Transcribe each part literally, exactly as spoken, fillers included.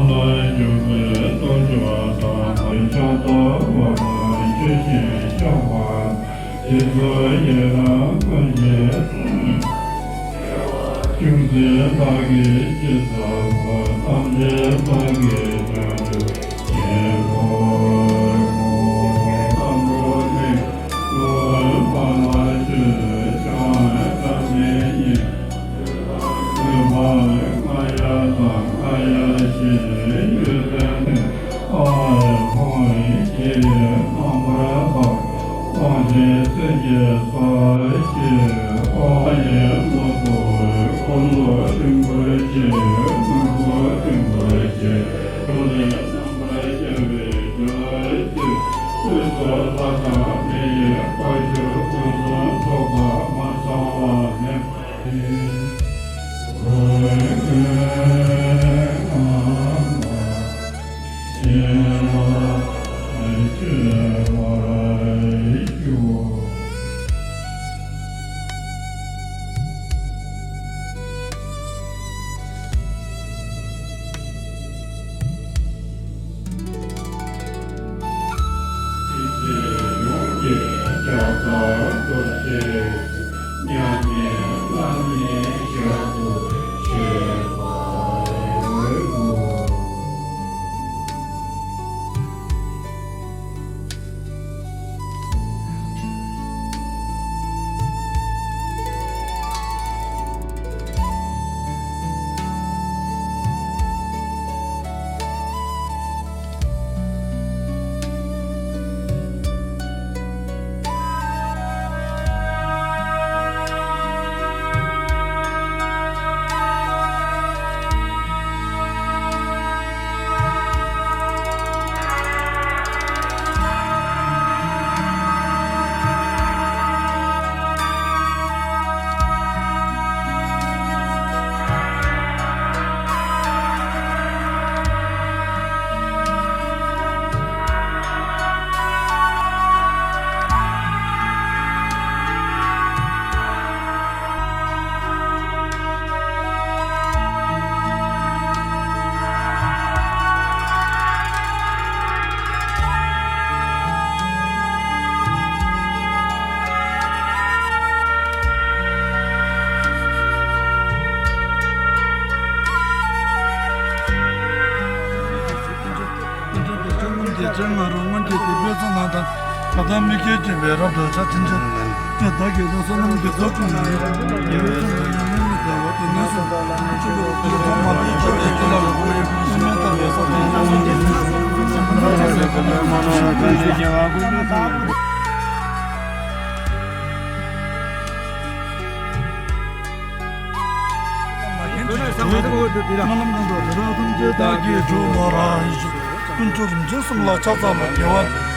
ལ་འཇུག་པའི་སྟོབས་བཅུ་དང་། ཕྱག་རྡོར་བ་དང་ཆུ་ཤིང་གཤོག་པ། རྗེ་བཙུན་ཡི་རང་ཀུན་གྱི་ཅུང་ཟད་བདག་གིས་ཅི་བསགས་པ། ཐམས་ཅད་བདག་གིས་བྱང་ཆུབ་བྱེད་པར་བསྔོ། དང་པོ་ནི། ཀླུ་པཱ་ལ་ཆོས་སྐྱོང་སྒྲ་མེད་ཉིད། བསྟོད་པ་རྔ་ཡབ་དང་རྔ་ཡབ་བཞིན་ཡོད་ཚད་ནི། ཨ་ཧོ་ཧོ་ཡེ་རྣམ་པར་དག། དབང་ཆེན་སེང་གེ་སོགས་ཀྱི། ཨོ་ཡེ་ལོ་ཏོ་འཁོར་ལོ་སྲིན་པོ་ཆེ། སྔོན་པོ་སྲིན་པོ་ཆེ། ཀླུ་ལས་རྣམ་པར་རྒྱལ་བའི་རྒྱལ་སྲིད། དབུས་སུ་ལྷ་དང་མི་ཡི་དཔལ་འབྱོར་ཕུན་སུམ་ཚོགས་པ་མ་ཚང་བ་མེད་པ། ཀུན་རྫོབ་རིན་ཆེན་གསུམ་ལ་ཕྱག་འཚལ་ལོ། དགེ་བ་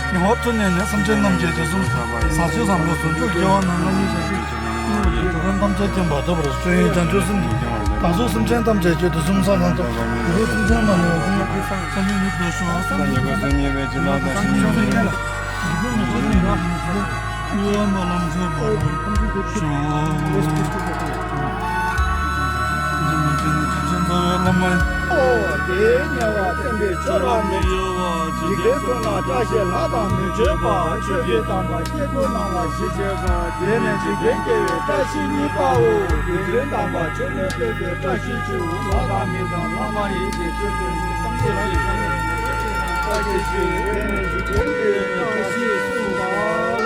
མྱ་ངན་ལས་འདས་པའི་སེམས་ཅན་རྣམས་ཀྱི་དོན་དུ་ཟག་བཅས་ཟག་མེད་ཟུང་འཇུག་དགེ་བ་རྣམས་ལ་ནི་བྱ་ཞིང་། ཐམས་ཅད་མཁྱེན་པ་ཐོབ་པར་སྤྱོད་ཡུལ་བྱང་ཆུབ་སེམས། བདག་སོགས་སེམས་ཅན་ཐམས་ཅད་ཀྱི་དུས་གསུམ་ས་ལ་ཐོབ། དུས་གསུམ་སེམས་ཅན་མ་ལུས་པ། སངས་རྒྱས་ཉིད་དུ་ཤོག། སངས་རྒྱས་ཀྱི་སེམས་ཉིད་པའི་བྱིན་རླབས་དང་། སེམས་ཅན་ཐམས་ཅད་ལ། ཀུན་ཏུ་བྱམས་པ་ལ་སོགས་པ་ཐམས་ཅད་ཀྱི་ཕྱོགས་འཛམ་བུ་གླིང་ཇི་ལྟར་བསྟན་པའི་ཆོས་རབ་སྨིན། འཇིག་རྟེན་གསུམ་ན་བཀྲ་ཤིས་ལྷ་དང་མི་མཆོད་པ། ཆོས་ཀྱི་དམ་པ་སྐྱེ་དགུའི་སྣང་བ་ཞི་བྱེད་པ། དེ་ནས་འཇིག་རྟེན་སྐྱེ་བའི་བཀྲ་ཤིས་གཉིས་པའོ། དེ་འཛིན་དམ་པ་ཆོས་ལས་འདས་པའི་བཀྲ་ཤིས་བཅུ། ལྷ་དང་མི་དང་ལྷ་མ་ཡིན་གྱི་ཆོས་སྐྱོང་ནི་སངས་རྒྱས་ཀྱི་བཀྲ་ཤིས་ཤིང་། དེ་ནས་འཇིག་རྟེན་སྐྱེ་བའི་བཀྲ་ཤིས་གསུམ་པའོ།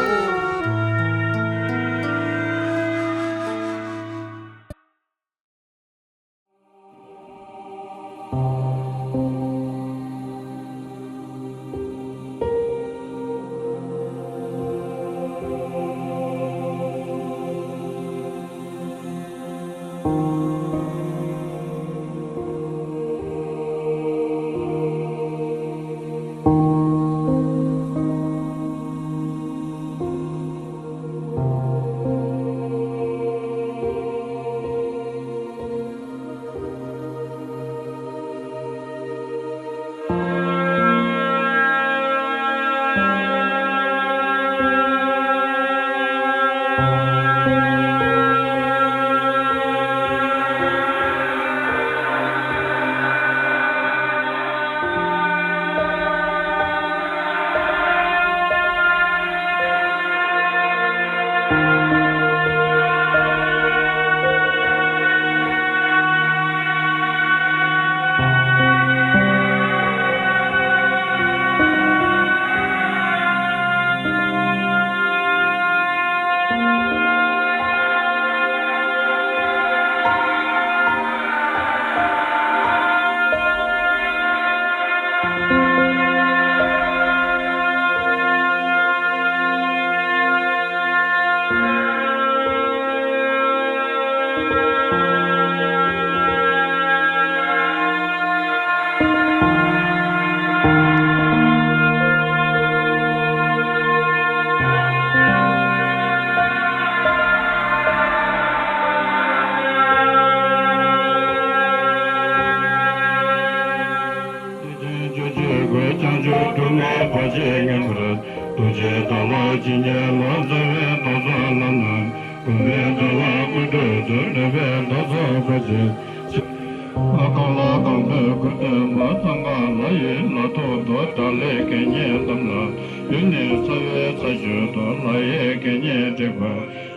གང་ལ་གང་འདུལ་ཀུན་སྟོན་པ། ཙོང་ཁ་ལ་ཡི་ལ་ཐོག་ཏུ། དགྲ་ལྷའི་དགེ་བསྙེན་རྣམས་ལ། ཡུལ་ནི་ཚ་བའི་ཚ་ཤོད་དུ། ལྷ་ཡི་དགེ་བསྙེན་བསྒྲིགས་པ།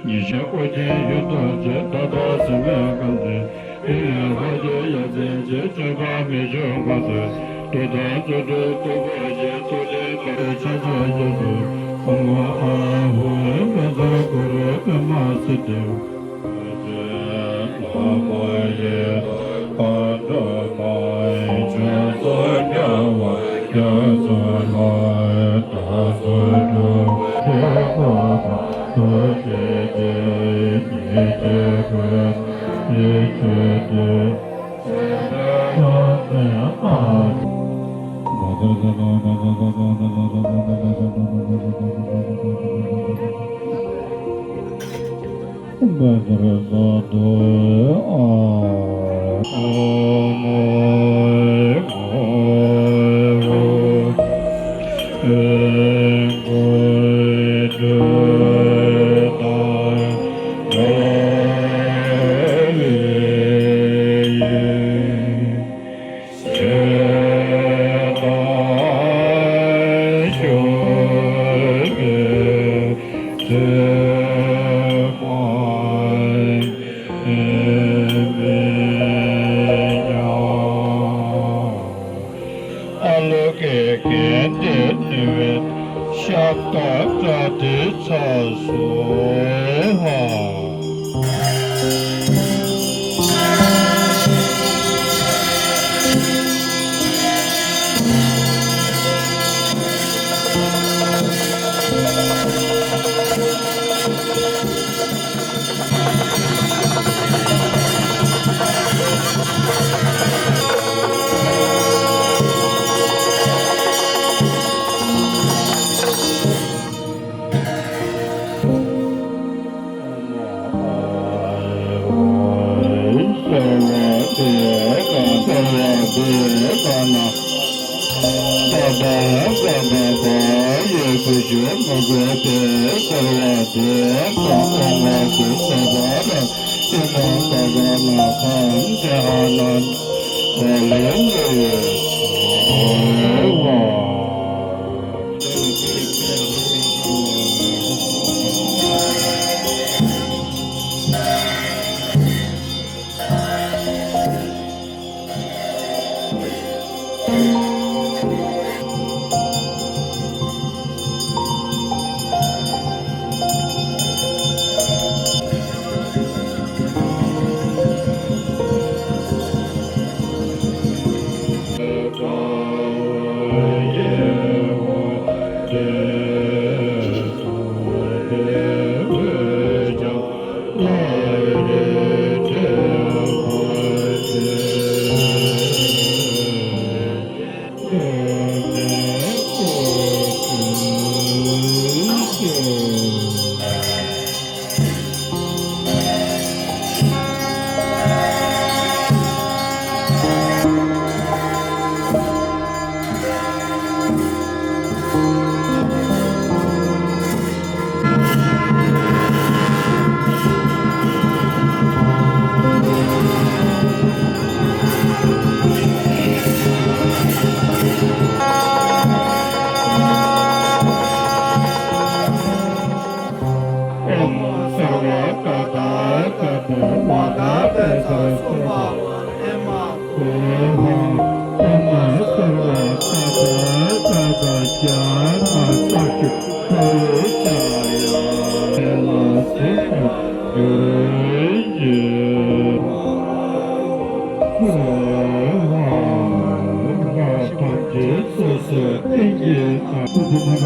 ཉིན་བྱེད་ཨོ་རྒྱན་ཡུལ་དུ་མཛད། མཐའ་དག་སྲིན་མོའི་གང་ཚེ། ཡུལ་ཡུལ་ལྷ་ཡི་ཡ་མཚན་ཆེ། སྤྱོད་པ་མི་ཆུང་ཁོ་ཚོས། གདུགས་དང་རྫུ་འཕྲུལ་སྟོབས་པོ་ཆེ། གཙུག་ལག་ཁང་ཆེན་ཆགས་ཀྱི་ཚུལ། ཨོཾ་ཨཱཿཧཱུྃ་བཛྲ་གུ་རུ་པདྨ་སིདྡྷི། ཨ་ལོ་ཀེ་གན་དེ་ནི་བའི་ཤ་ཀ་ཏྲ་དེ་ཚ་སོ་ཧ། ཨོཾ་སརྦ་ཀ་ཏ་ཀ་ཏ་ཝ་ད་པེ་ཏ་སོ་ཧ། ཨེ་མ། ཨོཾ་སརྦ་ཀ་ཏ་ཀ་ཏ་ཛྙཱ་ན་ཙོ་ཀྲུ་ཏ་རུ་ཙ་ཡ་ཨེ་ལ་སི་ཏ་ཡུ་རེ་ཡེ་སྭཱ་ཧཱ། ཐམས་ཅད་སོ་སོའི་ཏིང་ངེ་འཛིན།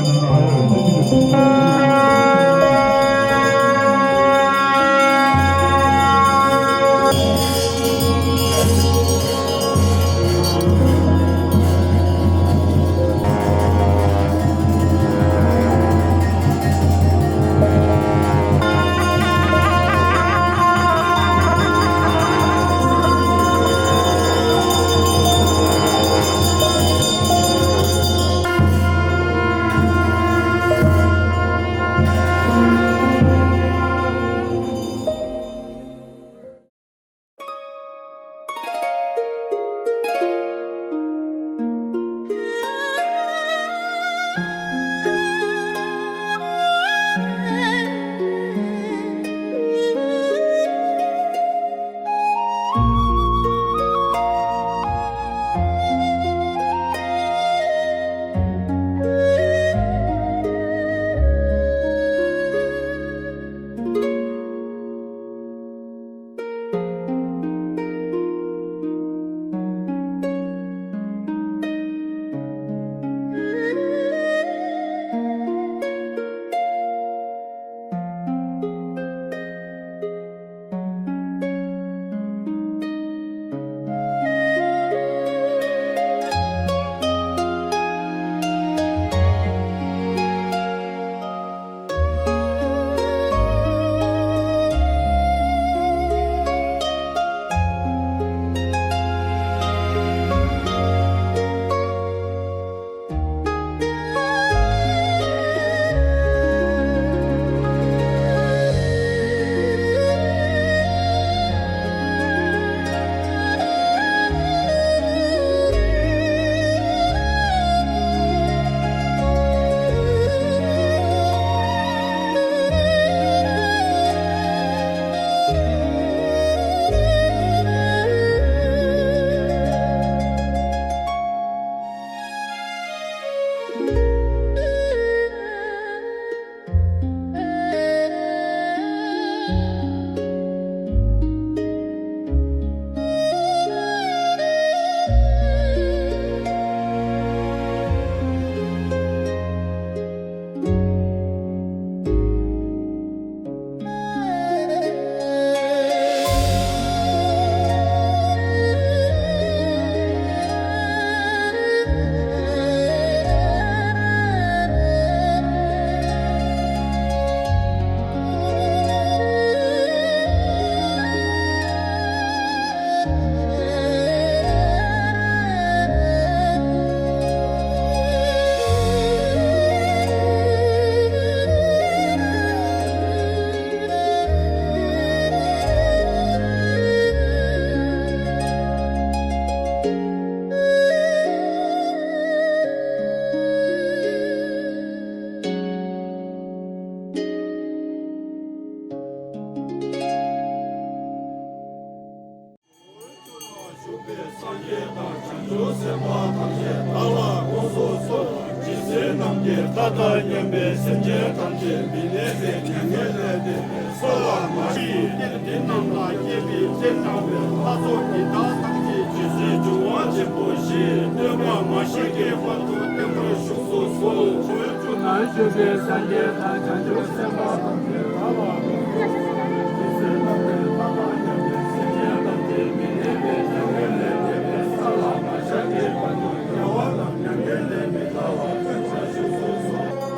སངས་རྒྱས་དང་བྱང་ཆུབ་སེམས་དཔའ་ཐམས་ཅད་བདག་ལ་དགོངས་སུ་གསོལ། ཇི་སྲིད་ནམ་མཁའི་མཐའ་དང་མཉམ་པའི་སེམས་ཅན་ཐམས་ཅད་མི་གནས་པའི་མྱ་ངན་ལས་འདས་པའི་ས་ལ་མ་ཞིག་གཏེར་འདི་རྣམས་ལ་སྐྱེས་པའི་སྤྱན་དྲངས་པའི་ལྷ་ཚོགས་འདི་དག་ཐམས་ཅད་རྗེ་བཙུན་འབྱུང་བ་ཆེན་པོ་བཞིའི་བསྟན་པ་མ་ཤར་གྱི་བར་དུ་བརྟན་པར་བཞུགས་སུ་གསོལ། ཆོས་སྒྲུབ་ན་སྤྱོད་པའི་སངས་རྒྱས་དང་བྱང་ཆུབ་སེམས་དཔའ་ཐམས་ཅད་བདག་ལ་དགོངས་སུ་གསོལ། རྗེ་བཙུན་རྣམ་པའི་ཐ་མ་ཉམས་པའི་སེམས་ཅན་ཐམས་ཅད་མི་གནས་པའི་མྱ་ངན་ལས་འདས་པའི་ས་ལ་མ་ཤར་གྱི་བར་དུ་རྒྱལ་བ་དང་མྱ་ངན་ལས་མི་ཐར་བར་བརྟན་པར་བཞུགས་སུ་གསོལ། དགེ་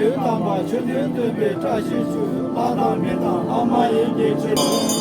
འདུན་དམ་པ་ཆོས་འདུལ་སྟོན་པའི་བཀྲ་ཤིས་ཤོག་ལྷ་དང་མི་དང་ལྷ་མ་ཡིན་གྱི་ཆོས།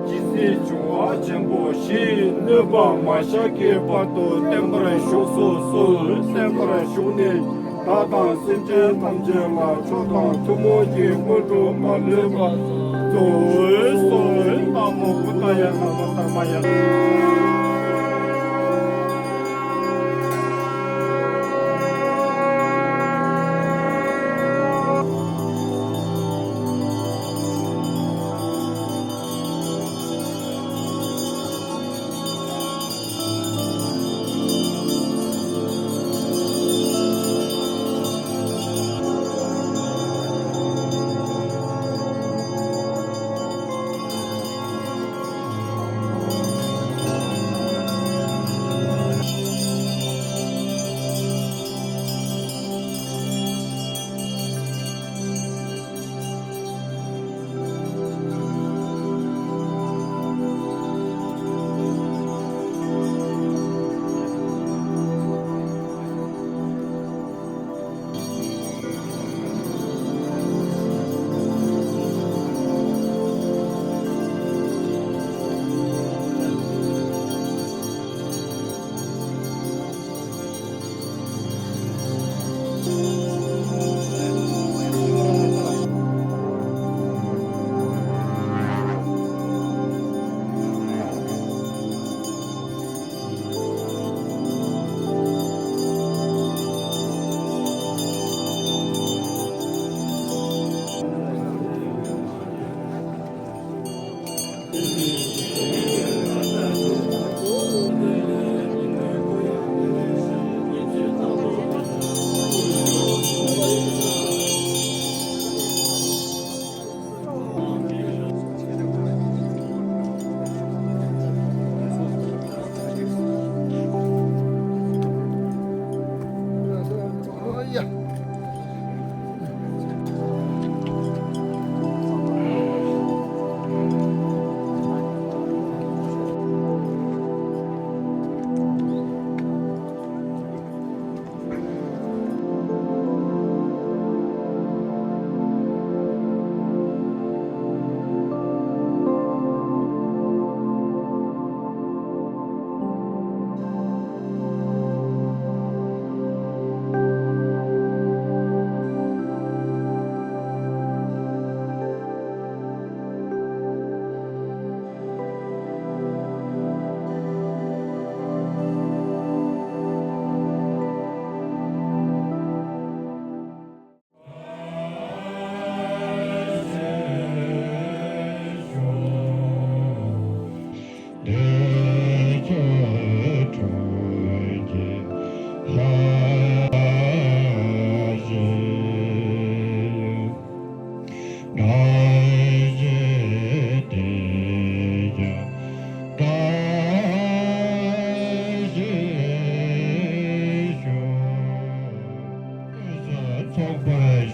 ཇི་སྲིད་འབྱུང་བ་ཆེན་པོ་བཞིའི་གནོད་པ་མ་བཤགས་ཀྱི་བར་དུ་བརྟན་པར་བཞུགས་སུ་གསོལ། བརྟན་པར་བཞུགས་ནས་བདག་དང་སེམས་ཅན་ཐམས་ཅད་ལ་མཆོག་དང་ཐུན་མོང་གི་དངོས་གྲུབ་མ་ལུས་པ་སྩོལ་སོ། ན་མོ་བུདྡྷ་ཡ། ན་མོ་དྷརྨ་ཡ།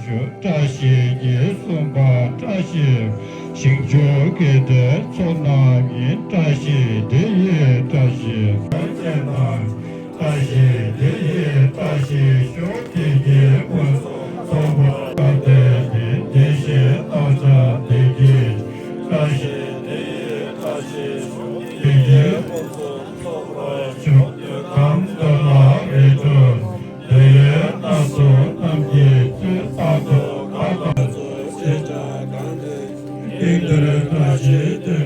བཀྲ་ཤིས་ཀྱིས་གསུངས་པ་བཀྲ་ཤིས་ཤིང་ཆུ་གི་དེ་ཚོགས་རྣམས་ཡིན། བཀྲ་ཤིས་དེ་ཡི་བཀྲ་ཤིས་ཚོགས་ཅན་དང་། བཀྲ་ཤིས་དེ་ཡི་བཀྲ་ཤིས་ཤོག་དེ་ཡི་ཕུན་སུམ་ཚོགས་པ་སྐབས་དེ་ཡིན། དེ་བཞིན་རྣམ་གཞག་དེ་ཡི་བཀྲ་ཤིས་དེ་ཡི་བཀྲ་ཤིས་ཤོག་དེ་ཡི་ཕུན་སུམ་ཚོགས་པ་ཤོག་དུས་ཁམས་འདི་ལ་རིགས་དྲུག་དེ་ཡི་སྣ་ཚོགས་རྣམས་ཀྱི་ཚེ་བསགས་ཚོགས་ཁ་དོག་ཚོགས་ཤེས་བྱ་གང་དེ་ཡིན། དེང་འདིར་བཀྲ་ཤིས་དེ་